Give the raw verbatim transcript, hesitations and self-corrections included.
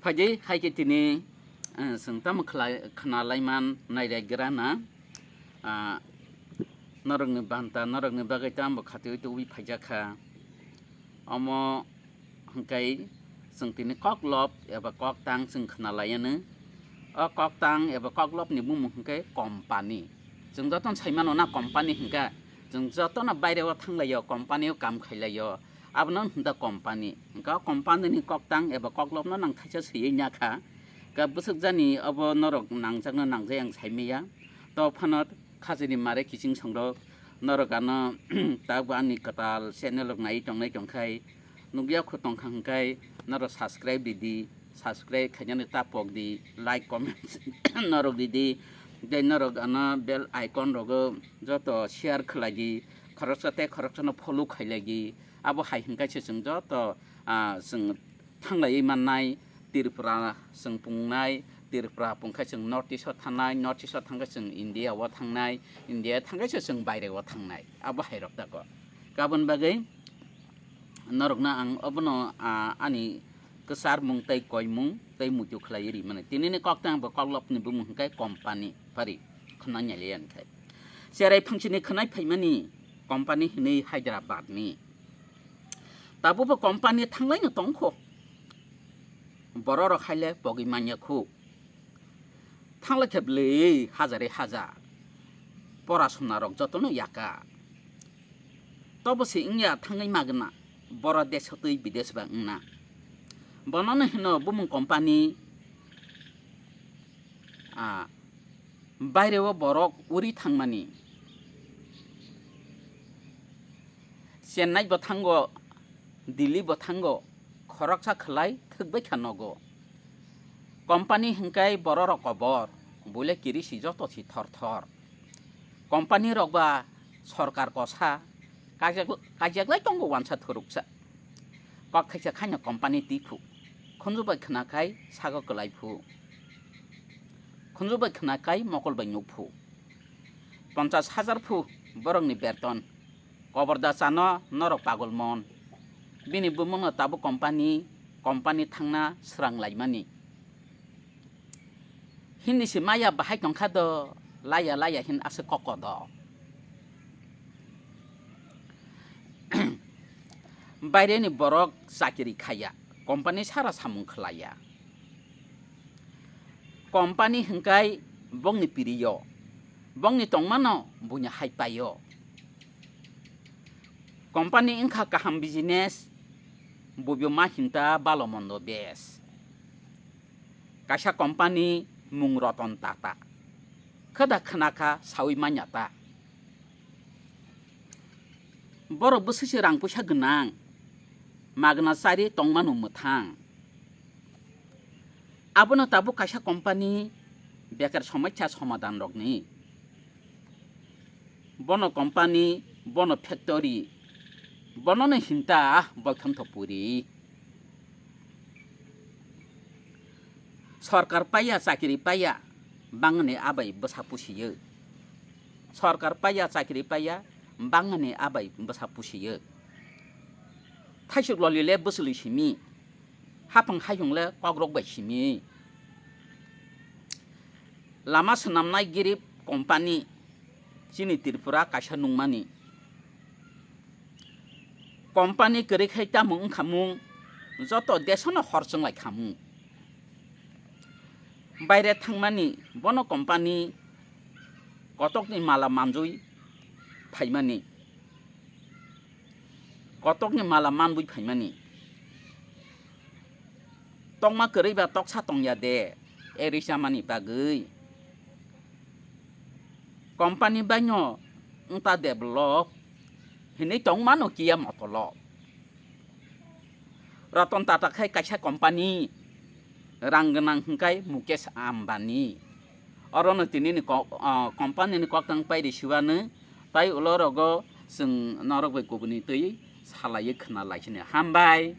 Phaidi hai khe tini, eh, chwng tamo khlai, khna lai man nai rai gra na, ah, norokni banta, norokni bagwi tamo khatwi tubui phaijak kha. Omo hwnkhe chwng tini koklop eba koktang chwng khna lai anw. O koktang eba koklopni bumung hwnkhe company. Chwng jotono sai mano na company hwnkhe, chwng jotono baireo thang lai o, company o kam khai lai o. Abono hwnda company. Hwnkhe o company ni koktang eba koklopno nang khaisa swiwi nya kha. Ka bwswk jani obo norok nangjakno nangjak ang sai maya. To phano khajini mare kiching songrok norok ano tabuk ani kwtal channel rok nai tongnai tongkhai nukya khu tongkha hwnkhe norok subscribe ridi, subscribe khainani ta pok di, like, comment norok ridi. Tei norok ano bell icon rogo joto share khlai di, khoroksa tei khoroksano follow khailai di. Abo hai hwnkhe se chwng joto, ah, chwng thanglaiwi mannai Tripura chwng pungnai, Tripura pungkhe chwng North East o thangnai, North East o thangkhe chwng India o thangnai, India thangkhe se chwng baire o thangnai. Abo hai rok tako. Kabon bagwi norokno ang obono, ah, ani kwcharmung tei koimung tei muitu khlaiwi ri mani. Tinini koktang bo koklopni bumung hwnkhe company phari khwnai nai le ani khai. Cherai phangsini khwnai phaimani company hwnwi Hyderabad ni. Tabukbo company thanglaino tongkho. Bororok haile pogwi manya khu. Thanglai khe bwlwi hajari hajar. Porasona rok jotono yaka. Tobo se wngya thangwi magwna. Boro desh twi bidesh ba wngna. Bonono hino bumung company, ah, baire o borok uri thangmani. Chennai bo thango, Delhi bo thango, khoroksa khlai thwkbai kha nogo. Company hwnkhe bororok kobor, buile kirisi joto si thor thor. Company rok ba sorkar kosa, kajak-, kajaklai tongo wansa thuruksa. Kok thaisa khaino company twi phu. Khunju bai khna khai sago kwlai phu. Khunju bai khna khai mokol bai nuk phu. Ponchas hajar phu borokni berton. Kobor da chano norok pagol mon. Bini bumungno tabuk company, company thangna srang laimani. Hindi se maya bahai tongkha do, laya laya hin ase koko do. Baireni borok chakiri khaya, company sara samung khlaya. Company hwnkhe bongni piriyo, bongni tongmano buini hai paio. Company wngkha kaham business, bubio ma hinta balo mondo bes. Kaisa company mung Ratan Tata. Khada khna kha sawi manya ta. Borok bwswi se rang puisa gwnang, magna chari tongmano mwthang. Abono tabuk kaisa company bekar somaikha somadan rokni. Bono company, bono factory, bonono hinta boithomtho puri. Sorkar paiya, chakiri paiya, bangni abai bwsa pusiyo. Sorkar paiya, chakiri paiya, bangni abai bwsa pusiyo. Thaisuk loli le bwswlwi simi, hapang hayung le kokrok bai simi. Lama swnamnai girip company chini Tripura kaisa nungmani. Company kwrwi khai tamo wngkhamung, joto desono hor chwnglai khamung. Baire thangmani bono company kotokni mala manjui phaimani. Kotokni mala manbui phaimani. Tokma kwrwi ba toksa tongya de, e rwchamani bagwi. Company baino wngta develop hinwi tongmano kiya motolo. Ratan Tata khai kaisa company, rang gwnang hwnkhe Mukesh Ambani. Orono tinini ko-, ah, company ni koktang pairi siwano, tai ulo rogo chwng norok bai kubuni twi salaiwi khna lai sini. Hambai.